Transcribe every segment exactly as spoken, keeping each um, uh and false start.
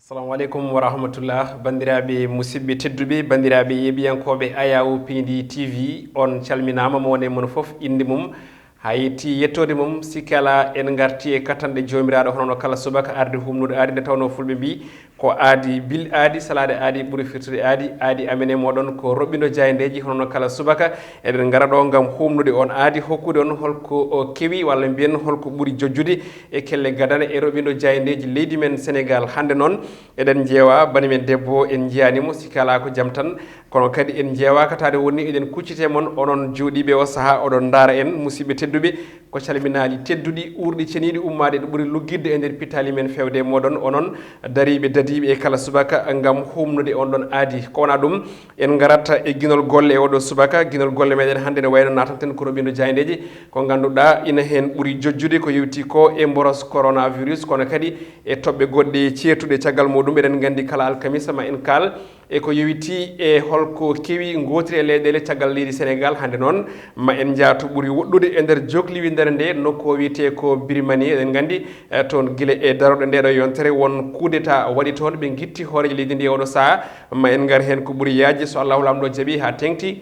Assalamu aleykum wa rahmatullah. Banndiraaɓe musidɓe tedduɓe, banndiraaɓe yeeɓiyankooɓe Ayawu Pindi T V, on calminaama, mo wone mon fof innde mum haa yetti yettoode mum. Sikki alaa, en ngarti e kattanɗe Joomiraaɗo, hono no kala subaka, arde humnude aadi, nde tawnoo fulɓe mbii, ko aadi bil aadi, salaade aadi ɓuri firtude aadi. Aadi amen e mooɗon ko roɓɓindo jaayndeeji, hono no kala subaka, eɗen ngara ɗo ngam humnude on aadi, hokkude on holko o kewi, walla mbiyen holko ɓuri jojjude e kelle gadane e roɓɓindo jaayndeeji leydi men Senegaal. Hannde noon, eɗen njeewa bani men debbo, en njiyaani mo, sikki alaa ko jam tan, kono kadi en njeewaaka taade woni eɗen kuccite mon, onon jooɗiiɓe o sahaa, oɗon ndaara en, musidɓe tedduɓe, ko calminaali tedduɗi, uurɗi, ceniiɗi, ummaade ɗo ɓuri luggitde e nder pittaali men feewde e mooɗon, onon dariiɓe, dadiiɓe e kala subaka ngam humnude on ɗon aadi. Ko wonaa ɗum, en ngarat e ginol golle e oɗo subaka. Ginol golle meɗen hannde ne wayno natanten ko roɓɓindo jaayndeeji, ko ngannduɗaa ina heen ɓuri jojjude ko yewti ko e mboros coronavirus, kono kadi e toɓɓe goɗɗe ceertuɗe caggal muɗum. Eɗen nganndi kala alkamisa ma en kaal e ko yowiti e holko kewi ngootiri e leyɗeele caggal leydi Senegaal. Hannde noon, ma en njaah to ɓuri woɗɗude e nder jokli winndere nde, nokku o wiyetee ko Birmanie. Eɗen nganndi, eh, toon gila e darorɗe ndeɗo yontere, won coup d'État waɗi toon, ɓe ngitti hooreejo leydi ndi e oɗo sahaa. Ma en ngar heen ko ɓuri yaajde, so Allahu Laamɗo jaɓi, haa teŋti.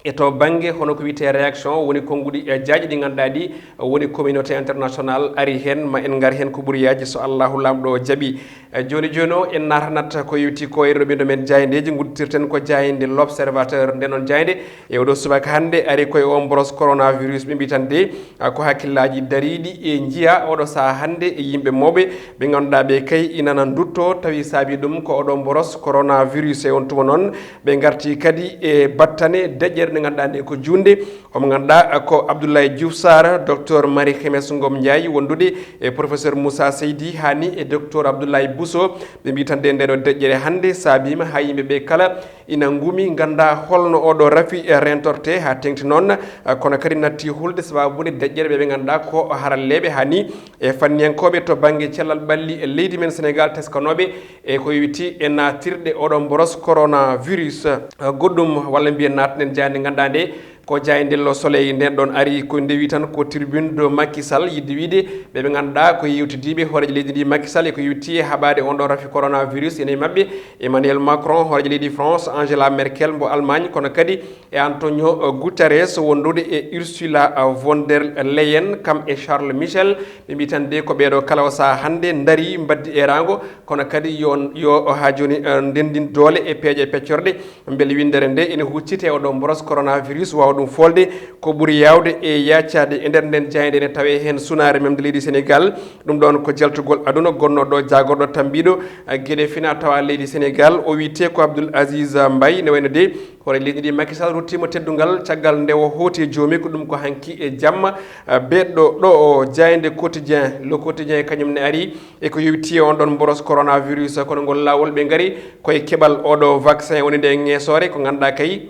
E to bannge hono ko wiyetee réaction, woni konnguɗi, eh, jaajɗi ɗi ngannduɗaa ɗi, woni communauté international ari heen, ma en ngar heen ko ɓuri yaajde, so Allahu Laamɗo jaɓi. Eh, jooni jooni o, en natanat ko yowiti ko e roɓɓindo men jaayndeeji, ngudditirten ko jaaynde L'Observateur. Nden noon jaaynde e oɗo subaka hannde ari koye o mboros coronavirus, ɓe mbii tan de, ah, ko hakkillaaji dariiɗi e njiya oɗo sahaa hannde e yimɓe mawɓe ɓe ngannduɗaa ɓe kay inana ndutto, tawi saabi ɗum ko oɗo mboros coronavirus. E on tuma noon, ɓe ngarti kadi e battane deƴƴere nde ngannduɗaa nde ko juunde. Omo ngannduɗaa ko Abdoulaye Diouf Sarr, Docteur Marie Khemesse Ngom Ndiaye, wondude e Professeur Moussa Seydi Hani e Docteur Abdoulaye Bousso. Ɓe mbii tan de, ndeɗo deƴƴere hannde saabiima haa yimɓe ɓe kala ina ngumi, ngannda holno oɗo rafi, eh, rentorte haa teŋti noon, eh, kono kadi natti hulde sababude deƴƴere ɓe, ɓe ngannduɗaa ko haralleeɓe haa ni e fanniyankooɓe to bannge cellal ɓalli e leydi men Senegaal, teskanooɓe e ko yowiti e naatirɗe oɗo mboros coronavirus. Eh, goɗɗum walla mbiyen naatnen jaaynde ngannduɗaa nde ko jaaynde Le Soleil. Nden ɗon ari ko ndewi tan ko tribune de Macky Sall, yiɗde wiyde ɓe, ɓe ngannduɗaa ko yewtidiiɓe hooreejo leydi ndi Macky Sall e ko yowiti e haɓaade on ɗo rafi coronavirus, ene e maɓɓe Emmanuel Macron, hooreejo leydi France, Angela Merkel mbo Allemagne, kono kadi e Antonio Guterres wondude e Ursula von der Leyen, kam e Charles Michel. Ɓe mbii tan de ko ɓeeɗo kala o sahaa hannde ndarii, mbaddi eeraango, kono kadi yo, yo haa jooni, eh, ndenndin doole e peeje peccorɗe, mbele winndere nde ene huccite e oɗo mboros coronavirus, waawa ɗum foolde ko ɓuri yaawde e yaacaade e nder nden jaaynde, ene tawee heen sunaare memde leydi Senegaal. Ɗum ɗoon ko jaltugol aduna gonnooɗo jaagorɗo tambiiɗo, eh, geɗe fina tawa leydi Senegaal, o wiyetee ko Abdoul Aziz Mbaye, ne wayno de hooreejo leydi ndi Macky Sall ruttiima teddungal caggal nde o hooti e joomi, ko ɗum ko hanki e jamma, eh, beeɗɗo ɗo o jaaynde Quotidien, Le Quotidien kañum ne ari e ko yowiti e on ɗon mboros coronavirus, kono ngol laawol ɓe ngari koye keɓal oɗo vaccin woni nde ŋeesoore, ko ngannduɗaa kay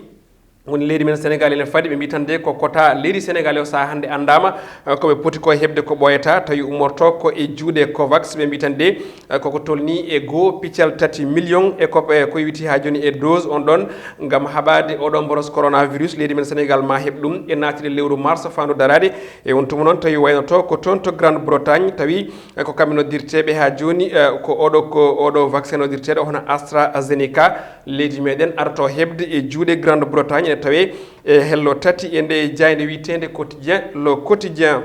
woni leydi men Senegaal ene fadi. Ɓe mbii tan de ko quota leydi Senegaal o sahaa hannde anndaama, eh, ko ɓe poti ko heɓde ko ɓooyata, tawi ummorto ko e juuɗe Covax. Ɓe mbii tan de, eh, koko tolni e goo piccal tati million e ko, eh, ko yowiti haa jooni e dose on ɗon ngam haɓaade oɗo mboros coronavirus. Leydi men Senegaal ma heɓ ɗum e naatde lewru mars faandu daraade. E on tuma noon tawi waynoto ko toon to Grande Bretagne, tawi, eh, ko kamɓe noddirteeɓe haa jooni, eh, ko oɗo, ko oɗo vaccin noddirteeɗo hono AstraZeneca. Leydi meɗen arto heɓde e juuɗe Grande Bretagne, ene tawee e hello tati e nde jaaynde wiyeteende Quotidien, Le Quotidien.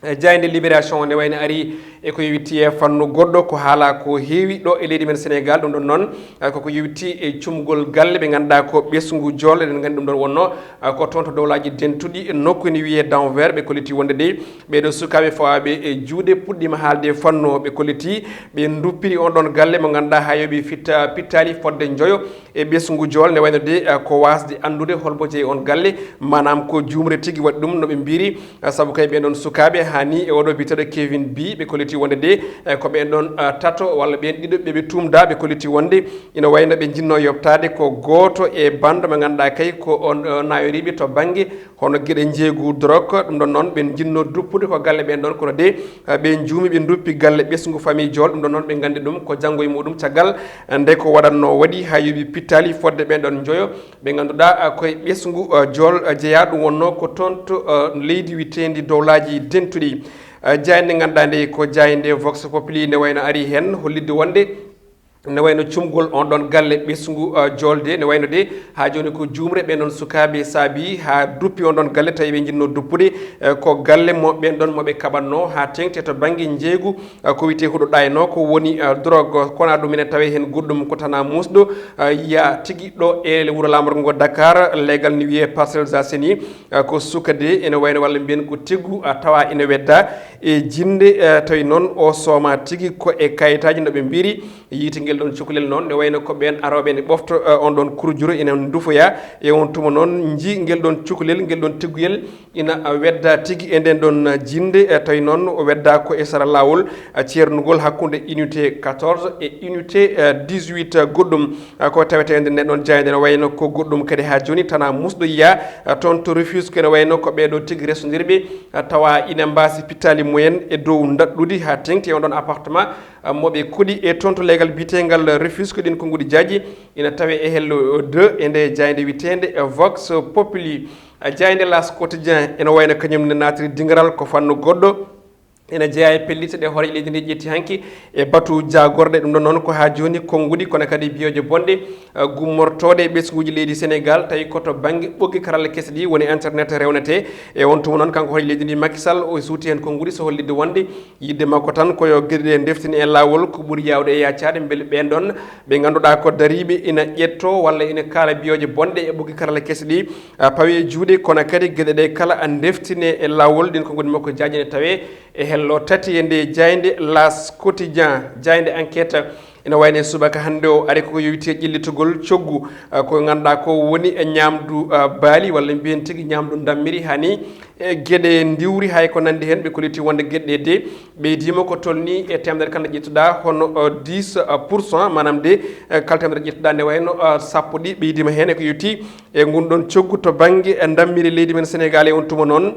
E jaaynde Libération ne wayno ari e ko yowiti e fannu goɗɗo, ko haala ko heewi ɗo e leydi men Senegaal. Ɗum ɗon noon, eh, koko yowiti e cumgol galle ɓe ngannduɗaa ko ɓesngu jool. Eɗen nganndi ɗum ɗon wonno, eh, ko toon to dowlaaji dentuɗi, nokku ene wiyee Denver, ɓe kolliti wonde de ɓeeɗo sukaaɓe fawaaɓe e juuɗe puɗɗiima haalde e fannu o. Ɓe kolliti ɓe nduppiri on ɗon galle mo ngannduɗaa haa yooɓi fitta, pittaali fodde njoyo e ɓesngu jool. Ne wayno de, eh, ko waasde anndude holbo jeyi on galle, maanaam ko juumre tigi waɗi ɗum no ɓe mbiiri, eh, sabu kay ɓeen ɗon sukaaɓe haa ni e oɗo biyeteeɗo Kevin B, ɓe kolliti wonde de, eh, ko ɓeen ɗon, eh, tato walla ɓeen ɗiɗo ɓe ɓe tuumdaa, ɓe kolliti wonde ina wayno ɓe njinnoo yoɓtaade ko gooto e banndo mo ngannduɗaa kay ko on, eh, naayoriiɓe to bannge hono geɗe njeeygu drogue. Ɗum ɗon noon ɓe njinnoo duppude ko galle ɓeen ɗon, kono de, eh, ɓe njuumi ɓe nduppi galle ɓesngu famille jool. Ɗum ɗon noon ɓe nganndi ɗum ko janngo e muɗum caggal, eh, nde ko waɗatnoo waɗi haa yooɓi pittaali fodde ɓeen ɗon njoyo ɓe ngannduɗaa, eh, koye ɓesngu, eh, jool, eh, jeyaa. Ɗum wonnoo ko toon to, eh, leydi wiyeteendi dowlaaji dentuɗi. Eh, jaaynde ngannduɗaa nde ko jaaynde Vox Populi ne wayno ari heen hollitde wonde Ne wayno cumgol on ɗon galle ɓesngu, uh, joolde, ne wayno de haa jooni ko juumre ɓen ɗon sukaaɓe saabi haa duppi on ɗon galle, tawi ɓe njinnoo duppude, eh, ko galle mo ɓen ɗon mo ɓe kaɓannoo haa teŋti to bannge njeeygu, uh, ko wiyetee huɗo ɗayno, ko woni, uh, drogue, kono ɗum ene tawee heen goɗɗum ko tanaa muusɗo, uh, yiyaa tigi ɗo e wuro laamorgo ngo Dakar, leegal ne wiyee Parcelles Assainies, uh, ko suka de ene wayno walla mbiyen ko tiggu, uh, tawa ene wedda e jinnde, uh, tawi noon o sooma tigi ko e kayitaaji no ɓe mbiri, yiite ngel ɗon cukalel noon, ne wayno ko ɓeen arooɓe ne ɓofto, eh, on ɗon kurjuru ina ndufoya. E on tuma noon, nji ngel ɗon cukalel, ngel ɗon tigguyel ina, eh, wedda tigi e nden ɗon, eh, jinnde, eh, tawi noon o wedda ko e sara laawol, eh, ceernugol hakkunde unité quatorze e unité, eh, dix-huit, eh, goɗɗum, eh, ko tawetee nden ɗon jaaynde no wayno ko goɗɗum kadi haa jooni tana musɗo yiya, eh, toon to Rufisque ne wayno ko ɓeeɗo tigi resondirɓe, eh, tawa ina mbaasi pittaali mumen e dow ndaɗɗudi haa teŋti e on ɗon appartement, ah, mo ɓe koɗi e toon to leegal biyeteengal Rufisque. Ɗin konnguɗi jaaji ina tawee e hello deux e nde jaaynde wiyeteende Vox Populi. Ah, jaaynde L'As Quotidien ene wayno kañum ne naatiri dingiral ko fannu goɗɗo. Ene jeyaa e pellitte ɗe hooreejo leydi ndi ƴetti hanki e batu jaagorɗe. Ɗum ɗon noon ko haa jooni konnguɗi, kono kadi biyooje bonɗe, ah, gummortooɗe e ɓesnguuji leydi Senegaal, tawi ko to bannge ɓoggi karalla kese ɗi woni internet rewnetee. E on tuma noon, kanko hooreejo leydi ndi Macky Sall, o suuti heen konnguɗi so hollitde wonde yiɗde makko tan ko yo geɗe ɗe ndeftine e laawol ko ɓuri yaawde e yaacaade, mbele ɓeen ɗon ɓe ngannduɗaa ko dariiɓe ina ƴettoo walla ina kaala biyooje bonɗe e ɓoggi karalla kese ɗi, a, pawe e juuɗe, kono kadi geɗe ɗe kala a ndeftine e laawol. Ɗin konnguɗi makko jaaji ne tawee e hello tati e nde jaaynde L'As Quotidien, jaaynde Enquête. Ina wayno e subaka hannde o ari ko yowiti e ƴellitugol coggu, ah, ko ngannduɗaa ko woni e ñaamdu, ah, baali walla mbiyen tigi ñaamdu ndammiri, hani e geɗe ndiwri hay ko nanndi heen. Ɓe kolliti wonde geɗe ɗe de ɓeydiima ko tolni e teemedere kala nde ƴettuɗaa hono, ah, dix pour cent, maanaam de, eh, kala teemedere ƴettuɗaa nde wayno, ah, sappo ɗi ɓeydiima heen e ko yowiti e ngun ɗon coggu to bannge, eh, ndammiri leydi men Senegaal. E on tuma noon,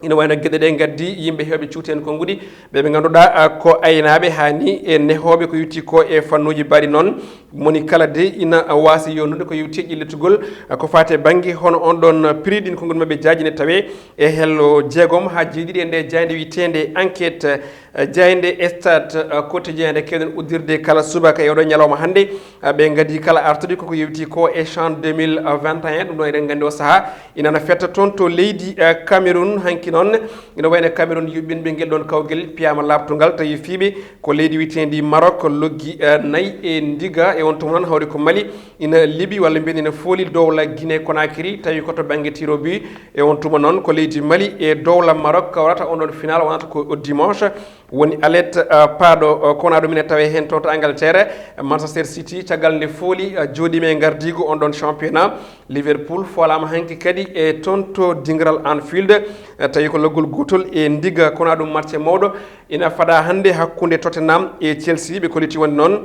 ina wayno geɗe ɗe ngaddi yimɓe heewɓe cuuti heen konnguɗi, ɓe ɓe ngannduɗaa, ah, ko aynaaɓe, hani e nehooɓe ko yowiti ko e fannuuji baɗi noon. Moni kala de ina waasi yonnude ko yowiti e ƴellitugol, ah, ko faati e bannge hono on ɗon prix. Ɗin konnguɗi maɓɓe jaaji ne tawee e hello jeegom haa jeeɗiɗi e nde jaaynde wiyeteende Enquête, ah, jaaynde Stade, ah, Quotidien nde keewɗen uddirde kala subaka e oɗo ñalawma hannde. Ah, ɓe ngaddi kala artude koko yewti ko e chan deux mille vingt et un. Ɗum ɗon eɗen nganndi o sahaa ina na fetta toon to leydi, eh, Cameroun. Hanki noon ina wayno Cameroun yuɓɓinɓe ngel ɗon kawgel piyama laaɓtungal, tawi fiiɓe ko leydi wiyeteendi Maroc loggi, eh, nayi e ndiga. E on tuma noon hawri ko Mali ina liɓi walla mbiyen ina fooli dowla Guinée Conakry, tawi ko to bannge tir au but. E on tuma noon ko leydi Mali e dowla Maroc kawrata. On ɗon final wonata ko o dimanche. Woni alet, uh, paaɗo, uh, kono ɗum ina tawee heen toon to Angleterre. Manchester City caggal nde fooli, uh, jooɗiima e ngardiigu on ɗon championnat. Liverpool foolaama hanki kadi e toon to dingiral Anfield, uh, tawi ko loggol gootol e ndiga, kono ɗum match mawɗo ina fada hannde hakkunde Tottenham e Chelsea. Ɓe kolliti wonde noon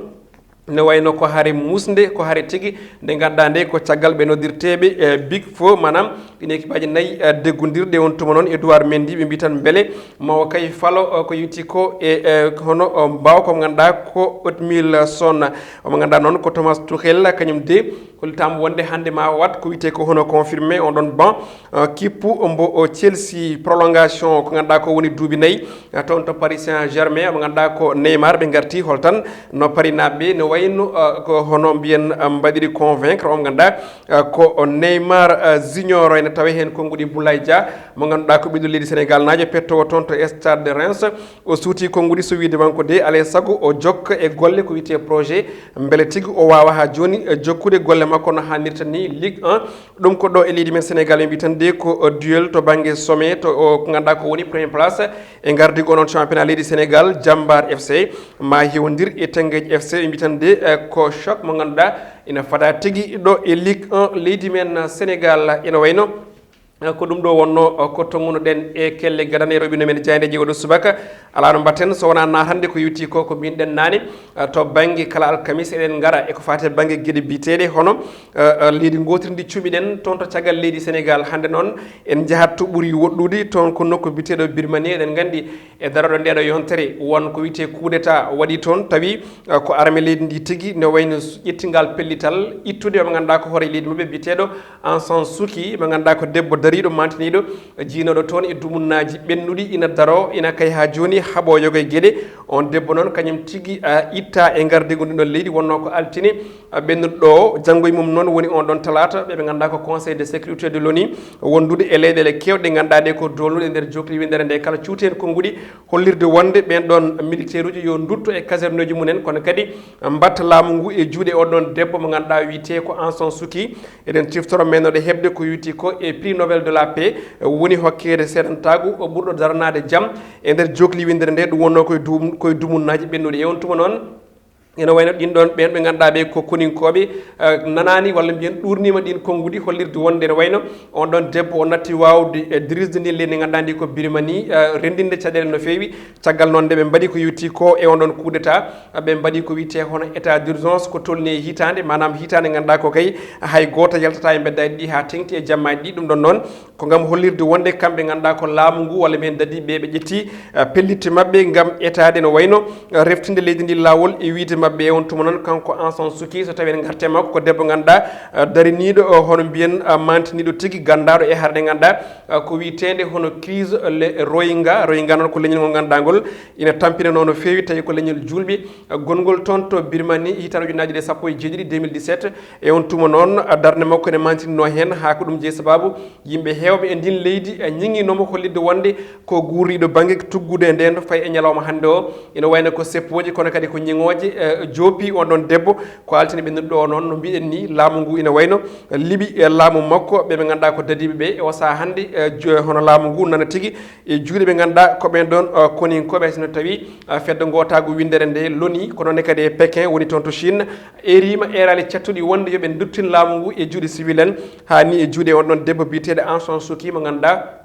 ne wayno ko hare musnde, ko hare tigi, nde ngannduɗaa nde ko caggal ɓe noddirteeɓe, eh, Big Four, maanaam ɗin ekipaaji nayi, eh, deggondirɗi. On tuma noon Edouard Mendy, ɓe mbiyi tan mbele ma o kay falo, eh, ko yowti ko e, eh, hono, eh, mbaaw ko ngannduɗaa ko Odmilson, mo ngannduɗaa noon ko Thomas Tuchel, kañum de hollitaama wonde hannde ma o waɗ ko wiyetee ko hono confirmé on ɗon banc, eh, kippu mbo o Chelsea prolongation ko ngannduɗaa ko woni duuɓi nayi. Ah, toon to Paris Saint-Germain, mo ngannduɗaa ko Neymar, ɓe ngarti hol tan no Paris naaɓe ɓe no wayno, ah, ko hono mbiyen, ah, mbaɗiri convaincre o mo ngannduɗaa, ah, ko Neymar, ah, Junior, ene tawee heen konnguɗi Boulaye Dia, mo ngannduɗaa ko ɓiɗɗo leydi Sénégal naajo pettowo toon to Stade de Reims. O suuti konnguɗi so wiyde wonko de alaa e sago o jokka e golle ko wiyetee projet, mbele tigi o waawa haa jooni, eh, jokkude golle makko no haanirta ni Ligue un. Ɗum ko ɗo e leydi men Sénégal, ɓe mbiyi tan de ko, uh, duel to bannge sommet, to, uh, ko ngannduɗaa ko woni premier place e ngardiigu onon championnat leydi Sénégal, Jambar F C ma hewondir e Teungueth F C. Ɓe mbiyi tan de, uh, ko choc mo ngannduɗaa ina fada tigi ɗo e Ligue un leydi men Sénégal. Ina wayno, uh, ko ɗum ɗo wonno, uh, ko tonngunoɗen e kelle gadane roɓino men jaayndeeji oɗo subaka. Alaa no mbatten so wonaa naatande ko yowti ko, ko mbinɗen naane, eh, to bannge kala alkamis eɗen ngara e ko faati e bannge geɗe biyeteeɗe hono, eh, eh, leydi ngootiri ndi cuɓiɗen toon to caggal leydi Sénégal. Hannde noon en njahat to ɓuri woɗɗude toon ko nokku biyeteeɗo Birmanie. Eɗen nganndi e darooɗo ndeeɗo yontere won ko wiyetee coup d'état waɗi toon, tawi, eh, ko armée leydi ndi tigi ne wayno ƴettingal pellital ittude mo ngannduɗaa ko hoore leydi maɓɓe biyeteeɗo Aung San Suu Kyi, mo ngannduɗaa ko debbo Riiɗo mantiniiɗo jiinooɗo toon e dumunnaaji ɓennuɗi ina daroo, ina kay haa jooni haɓoo yoga e geɗe. On debbo noon kañum tigi a itta e ngardiigu ndin ɗon leydi, wonnoo ko altine, a, ɓennuɗo ɗo. Janngo e mum noon woni on ɗon talaata, ɓe ɓe ngannduɗaa ko Conseil de sécurité de l'ONU, wondude e leyɗeele keewɗe ɗe ngannduɗaa ɗe ko doolnuɗe e nder jokli winndere nde kala cuuti heen konnguɗi, hollirde wonde ɓeen ɗon militaire uji yo ndutto e caserne uji mumen, kono kadi mbatta laamu ngu e juuɗe on ɗon debbo mo ngannduɗaa wiyetee ko Aung San Suu Kyi. Eɗen ciftoro men noɗe heɓde ko yowiti ko e prix Nobel de la paix, woni hokkeede seedantaagu ɓurɗo daranaade jam e nder jokli winndere nde, ɗum wonnoo koye dum-, koye dumunnaaji ɓennuɗi. E on tuma noon, ene wayno ɗin ɗon ɓeen ɓe ngannduɗaa ɓe ko koninkooɓe, eh, nanaani walla mbiyen ɗuurniima ɗin konnguɗi, hollirde wonde ene wayno on ɗon debbo o natti waawde, eh, dirisde ndin leydi ndi ngannduɗaa ndi ko Birmanie, eh, renndinde caɗeele no feewi. Caggal noon nde ɓe mbaɗi ko yowiti ko e on ɗon coup d'état, ɓe mbaɗi ko wiyetee hono état d'urgence ko tolni e hitaande, maanaam hitaande ngannduɗaa ko kay hay gooto yaltataa e mbeddaaji ɗi haa teŋti e jammaaji ɗi. Ɗum ɗon noon ko ngam hollirde wonde kamɓe ngannduɗaa ko laamu ngu walla mbiyen dadiiɓe ɓe ƴetti, eh, pellitte maɓɓe ngam etaade no wayno, eh, reftinde leydi ndi laawol e wiyde maɓɓe e on tuma noon kanko Aung San Suu Kyi, so tawii en ngarte makko ko debbo ngannduɗaa, eh, dariniiɗo, eh, hono mbiyen, eh, mantiniiɗo tigi, ganndaaɗo e harde ngannduɗaa, eh, ko wiyeteende hono crise le Rohingya. Rohingya noon ko leñol ngol ngannduɗaa ngol ina tampinanoo no feewi, tawi ko leñol juulɓe, eh, gonngol toon to Birmanie hitaande ujunnaaji ɗiɗi e sappo e jeeɗiɗi, deux mille dix-sept. E on tuma noon, eh, darnde makko ene mantininoo heen haa ko ɗum jeyi sababu yimɓe heewɓe e ndin leydi, eh, ñiŋinomo hollirde wonde ko guurdiiɗo bannge tuggude e ndeen fayi e ñalawma hannde o. Ina wayno ko seppooji kono kadi ko ñiŋooje, eh, joopi on ɗon debbo. Ko altine ɓennuɗo o noon, no mbiɗen ni, laamu ngu ina wayno liɓi e laamu makko. Ɓe ɓe ngannduɗaa ko dadiiɓe ɓe e o sahaa hannde, eh, jo-, hono laamu ngu nana tigi e juuɗe ɓe ngannduɗaa ko ɓeen ɗon, eh, koninkooɓe, so no tawi, eh, fedde ngootaagu winndere nde loni, ko noon ne kadi e Pékin woni toon to Chine, eeriima eeraali cattuɗi wonde yo ɓe nduttin laamu ngu e juuɗe civil en, haa ni e juuɗe on ɗon debbo biyeteeɗo Aung San Suu Kyi mo ngannduɗaa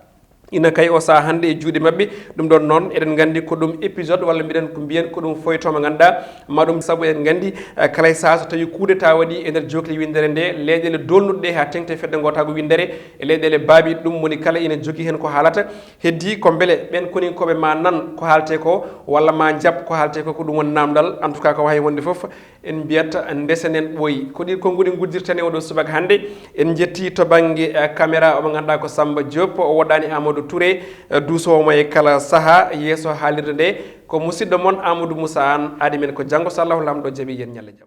ina kay o sahaa hannde e juuɗe maɓɓe. Ɗum ɗon noon eɗen nganndi ko ɗum épisode walla mbiɗen ko mbiyen ko ɗum feuilleton mo ngannduɗaa ma ɗum sabu eɗen nganndi, eh, kala e sahaa so tawi coup d'état waɗi e nder jokli winndere nde, leyɗeele doolnuɗe ɗe haa teŋti e fedde ngootaagu winndere e leyɗeele baabiiɗe ɗum moni kala ina jogii heen ko haalata. Heddii ko mbele ɓeen koninkooɓe ma nan ko haaletee ko walla ma njaɓ ko haaletee ko, ko ɗum woni naamndal. En tout cas ko wayi wonde fof, en mbiyat ndesenen ɓooyi. Ko ɗi konnguɗi nguddirten e oɗo subaka hannde. En njetti to bannge, eh, caméra omo ngannduɗaa ko Samba Diop, o woɗɗaani Amadou Touré, eh, duusoowo mo e kala sahaa yeeso haalirde nde. Ko musidɗo mon Amadou Moussa Anne, aadi men ko janngo so Allahu Laamɗo jaɓi, yen ñalle jam.